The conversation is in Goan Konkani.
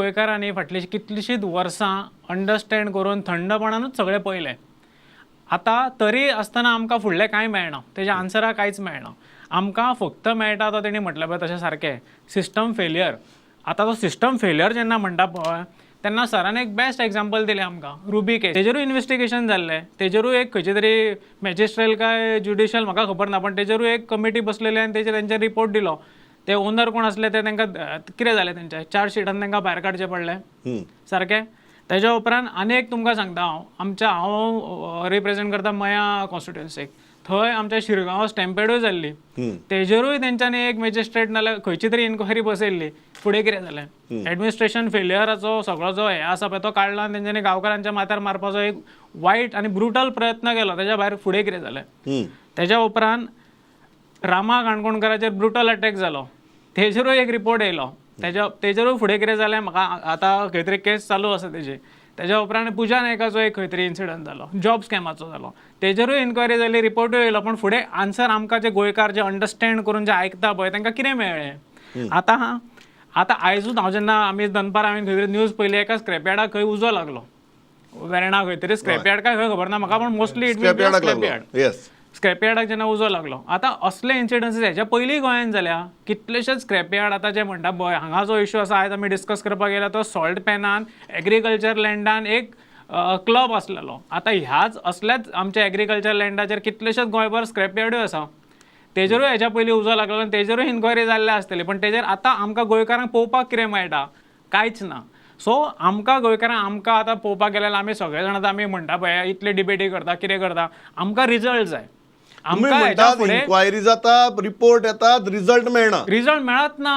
गोंयकारांनी फाटलीं कितलींशींच वर्सां अंडरस्टँड करून थंडपणानूच सगळें पळयलें. आतां तरी आसतना आमकां फुडलें कांय मेळना, तेज्या आन्सरा कांयच मेळना. आमकां फक्त मेळटा तो तेणी म्हटलें पळय तशें सारकें सिस्टम फेलियर. आतां तो सिस्टम फेलियर जेन्ना म्हणटा पळय तेन्ना सरान एक बेस्ट एग्जाम्पल दिलें आमकां, रुबी केस. तेजेरूय इन्वेस्टिगेशन जाल्लें, तेजेरूय एक खंयचे तरी मॅजिस्ट्रेल काय ज्युडिशियल म्हाका खबर ना, पण तेजेरूय एक कमिटी बसलेली आनी तेजेर तेंच्यानी रिपोर्ट दिलो. ते ओनर कोण आसले ते तांकां कितें जालें, तेंचें चार्जशिटान तांकां भायर काडचें पडलें सारकें. तेज्या उपरांत आनी एक तुमकां सांगता हांव, आमच्या हांव रिप्रेजेंट करता मया कॉन्स्टिट्युएन्सीक, थंय आमच्या शिरगांव स्टॅम्पेडूय जाल्ली, तेजेरूय तेंच्यांनी एक मॅजिस्ट्रेट नाल्यार खंयची तरी इन्क्वायरी बसयल्ली. फुडें कितें जालें? एडमिनिस्ट्रेशन फेलियराचो सगळो जो हें आसा पळय तो काडला आनी तेंच्यांनी गांवकारांच्या माथ्यार मारपाचो एक वायट आनी ब्रुटल प्रयत्न केलो. तेज्या भायर फुडें कितें जालें? तेज्या उपरांत रामा काणकोणकाराचेर ब्रुटल अटॅक जालो, तेजेरूय एक रिपोर्ट येयलो. तेजेरूय फुडें कितें जालें म्हाका आतां खंय तरी केस चालू आसा तेजी. तेज्या उपरांत पुजा नायकाचो एक खंय तरी इन्सिडंट जालो, जॉब स्कॅमाचो जालो, तेजेरूय इन्क्वायरी जाली, रिपोर्टूय येयलो, पूण फुडें आन्सर आमकां जे गोंयकार जे अंडरस्टँड करून जे आयकता पळय तांकां कितें मेळ्ळें? आतां आतां आयजूच हांव जेन्ना आमी दनपार हांवें खंय तरी न्यूज पळयली, एका स्क्रॅपयार्डाक खंय उजो लागलो, वेर्णा खंय तरी स्क्रॅपयार्ड काय खंय खबर ना म्हाका, पण मोस्टली it will स्क्रॅपयार्डाक स्क्रॅपयार्ड. लागलो, येस. स्क्रॅपयार्डाक जेन्ना उजो लागलो, आतां असले इन्सिडन्सीस हेच्या पयलीं गोंयांत जाल्या कितलेशेच स्क्रॅपयार्ड. आतां जे म्हणटा पळय हांगा जो इशू आसा आयज आमी डिस्कस करपाक गेल्यार तो सॉल्ट पॅनान एग्रीकल्चर लँडान एक क्लब आसलेलो. आतां ह्याच असल्याच आमच्या एग्रीकल्चर लँडाचेर कितलेशेच गोंयभर स्क्रॅपयार्डूय आसा, तेजेरूय हेच्या पयलीं उजो लागलो आनी तेजेरूय इन्क्वायरी जाल्ल्या आसतली, पण तेजेर आतां आमकां गोंयकारांक पळोवपाक कितें मेळटा? कांयच ना. सो आमकां गोंयकारांक आमकां आतां पळोवपाक गेल्यार आमी सगळे जाण आतां आमी म्हणटा पळय इतले डिबेटी करता, कितें करता, आमकां रिजल्ट जाय. तुमी आमकां हेच्या म्हणटात फुडें इन्क्वायरी जाता, रिपोर्ट येतात, रिजल्ट मेळना. रिजल्ट मेळत ना.